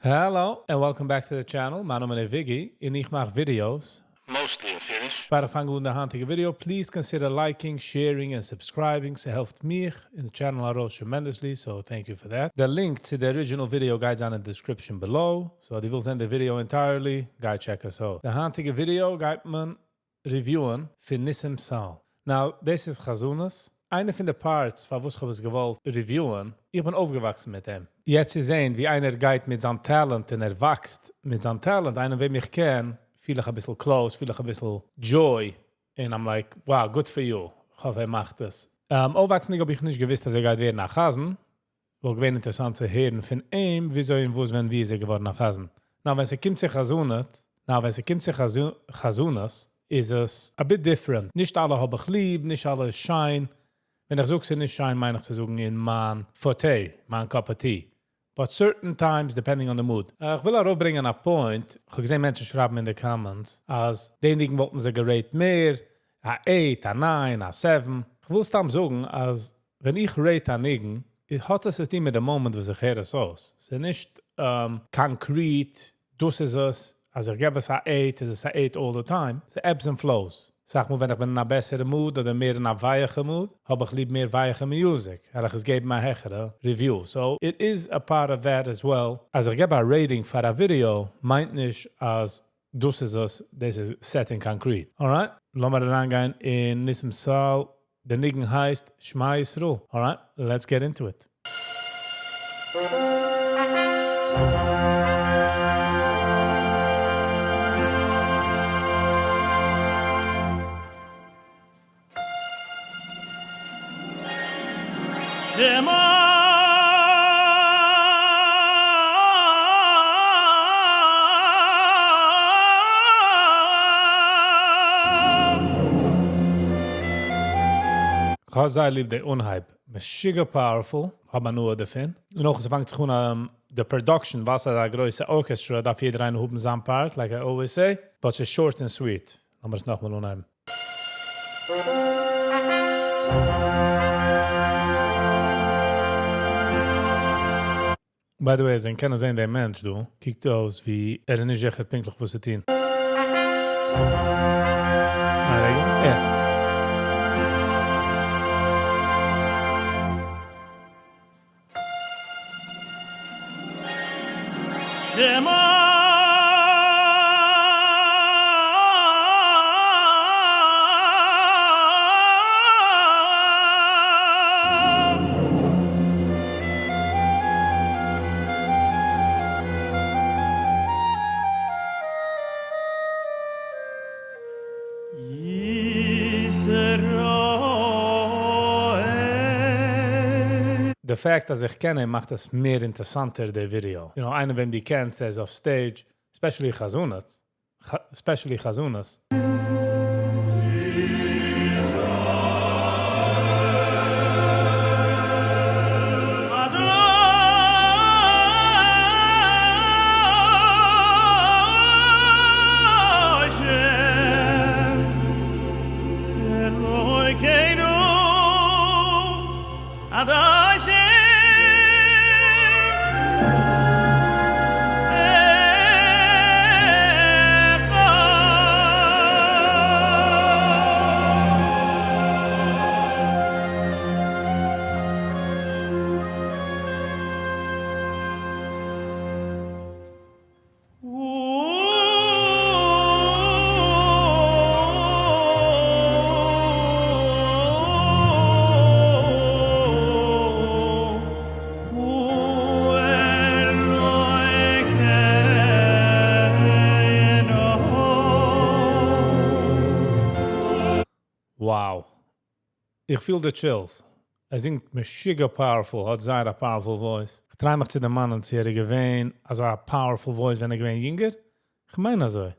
Hello and welcome back to the channel, מיין נאמען איז וויגי און איך מאך videos. Mostly אויף אידיש. פאר איך פאנג אן די היינטיגע video, please consider liking, sharing און subscribing, ס'העלפט מיך און די channel ארויס tremendously, so thank you for that. די link צו די original video גייט זיין אין די description below, so אז דו ווילסט זען די video entirely, גיי check עס אויס. די היינטיגע video גייט מען review ען פון ניסים סאל. Now, דאס איז חזנות. איינע פון די parts פארוואס כ'האב עס געוואלט review ען, איך בין אויפגעוואקסן מיט אים. יעצט צו זען ווי איינער גייט מיט זיין talent און ער וואקסט מיט זיין talent, איינער וועם איך קען, פיל איך אביסל close, פיל איך אביסל joy, און I'm like, wow, good for you, כ'האף ער מאכט עס. אויפוואקסנדיג האב איך נישט געוואוסט אז ער גייט ווערן א חזן, וואלט געווען אינטערעסאנט צו הערן פון אים וויאזוי און וואס ווען ווי איז ער געווארן א חזן. Now ווען ס'קומט צו חזנות, now ווען ס'קומט צו חזנות איז עס a bit different, נישט אלע האב איך ליב, נישט אלע איז שיין, ווען איך זאג ס'איז נישט שיין מיין איך צו זאגן אין מיין forte, מיין cup of tea, but certain times depending on the mood. איך וויל ארויפברענגען א point, איך האב געזען מענטשן שרייבן אין די comments אז די ניגון וואלטן זיי גע rate מער, א eight, א nine, א seven, איך וויל סתם זאגן אז ווען איך rate א ניגון, האט עס צו טון מיט די מאמענט וואס איך הער עס אויס, ס'איז נישט concrete, דאס איז עס, אז איך געב עס א eight איז עס א eight all the time, ס'איז ebbs and flows, סאך מאל ווען איך בין אין א בעסערע mood אדער מער אין א ווייעכע mood, האב איך ליב מער ווייעכע music, וועל איך עס געבן א העכערע review, so it is a part of that as well. אז איך געב א rating פאר א ווידיאו מיינט נישט אז דאס איז עס, דאס איז set in concrete. Alright, לאמיר אריינגיין אין ניסים סאל, די ניגון הייסט שמע ישראל, alright, let's get into it. כ'האב זייער ליב די אנהייב, משוגע powerful, כ'האב הנאה דערפון, און אויך עס פאנגט זיך אן די production, ווייל ס'איז א גרויסע ארקעסטרא דארף יעדער איינער האבן זיין part, like I always say, but ס'איז short און sweet, לאמיר עס נאכאמאל אנהייבן. By the way, אז ענק קענען זען דעם מענטש דא, קוקט אויס ווי ער איז נישט זיכער פונקטליך וואס צו טון. א רגע, ער. די fact אז איך קען אים מאכט עס מער אינטערסאנטער די ווידיאו. You know, איינער וועם דו קענסט, ער איז אויף stage, especially חזנות, especially חזנות. Wow. איך פיל די chills. ער זינגט משוגע powerful, האט זייער א powerful voice. איך try מיך צו דערמאנען צו ער איז געווען אזא powerful voice ווען ער איז געווען יונגער. כ'מיין אזוי.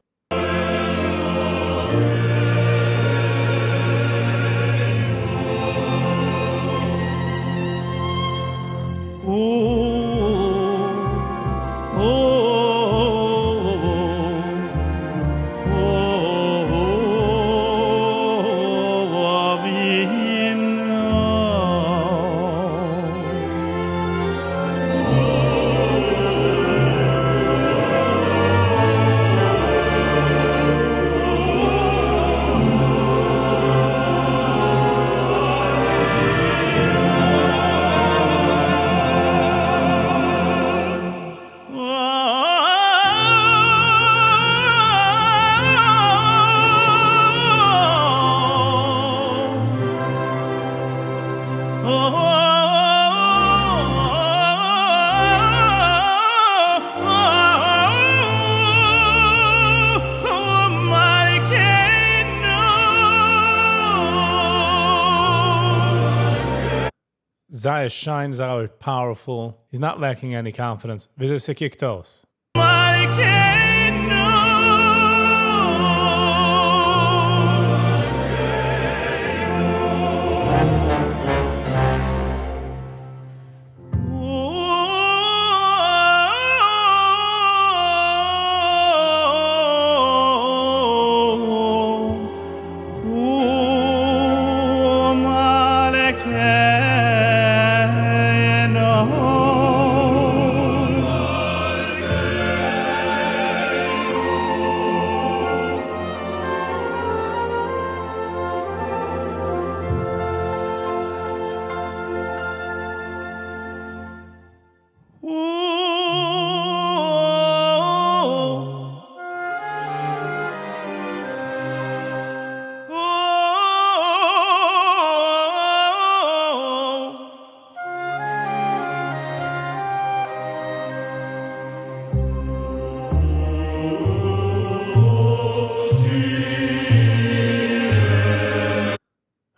זייער שיין, זייער powerful. He's not lacking any confidence. וויאזוי ס'קוקט אויס.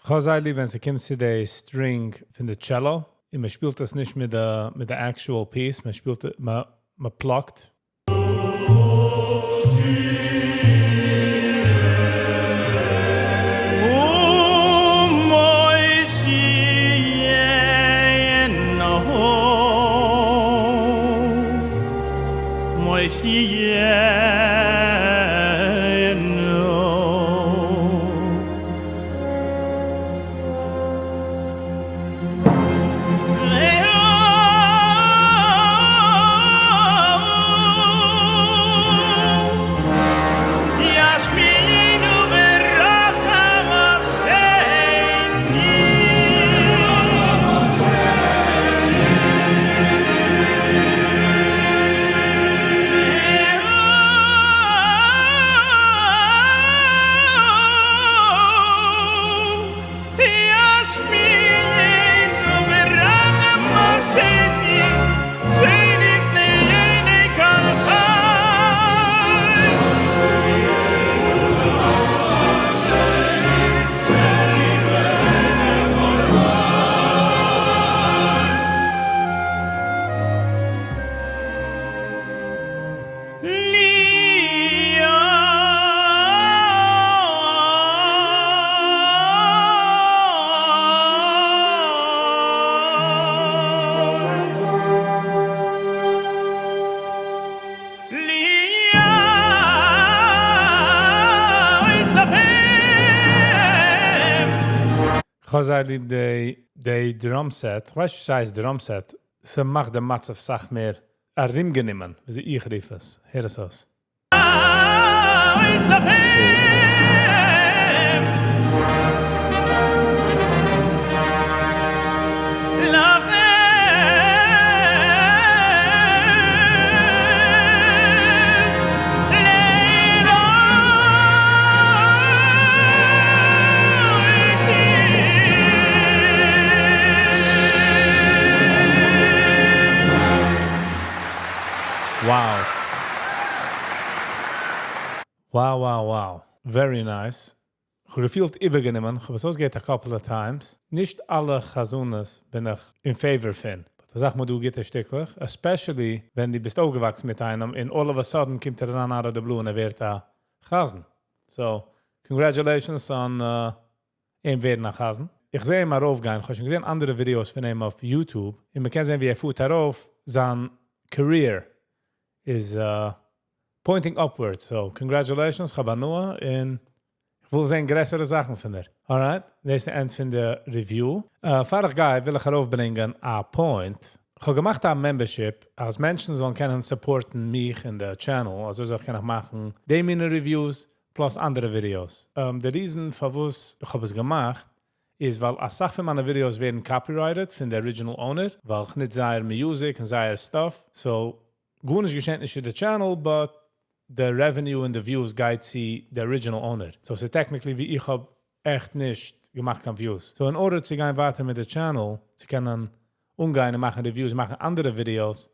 כ'האב זייער ליב ווען ס'קומט צו די string פון די cello, און מ'שפילט עס נישט מיט די actual piece, מ'שפילט, מ'plucked. כ'האב זייער ליב די drum set. כ'ווייס נישט, ס'הייסט drum set. ס'מאכט דעם מצב אסאך מער ארומגענומען, ווי איך רוף עס. הער עס אויס. Wow. Wow. Very nice. כ'האב געפילט איבערגענומען. כ'האב עס אויסגעהערט a couple of times. נישט אלע חזנות בין איך in favor פון. But זאג מאל, דו גוטע שטיקלעך. Especially ווען דו ביסט אויפגעוואקסן מיט איינעם און all of a sudden קומט ער אריין out of the blue און ער ווערט א חזן. So, congratulations on אים ווערן א חזן. איך זע אים ארויפגיין. איך האב שוין געזען אנדערע videos פון אים אויף YouTube. און מ'קען זען, ווי ער פארט ארויף. זיין career is pointing upwards. So, congratulations, כ'האב הנאה און איך וויל זען גרעסערע זאכן פון דיר. Alright, דאס איז די end פון די review. פאר איך גיי, וויל איך ארויפברענגען א point. איך האב געמאכט א membership, אז מענטשן זאלן קענען support ן מיך אין די channel, אזוי זאל איך קענען מאכן די מינע reviews, plus אנדערע videos. די reason פארוואס איך האב עס געמאכט, איז ווייל א סאך פון מיינע videos ווערן copyrighted פון די original owner, ווייל איך נוץ זייער music און זייער stuff. So, גארנישט געשעט נישט צו די channel, but the revenue and the views גייט צו the original owner. So, ס'איז technically ווי איך האב עכט נישט געמאכט קיין views. So, in order צו גיין ווייטער מיט די channel, צו קענען אנגיין און מאכן reviews, מאכן אנדערע videos,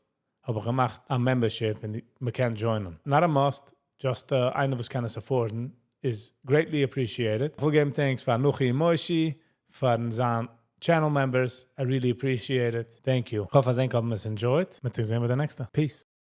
האב איך געמאכט א membership און מ'קען join ען. Not a must, just איינער וואס קען עס afford ן, is greatly appreciated. איך וויל געבן thanks פאר נוחי מושי, פארן זיין Channel members, I really appreciate it. Thank you. איך האף, אז ענק האבן עס enjoyed. מיר זעען ביי די נעקסטע. Peace.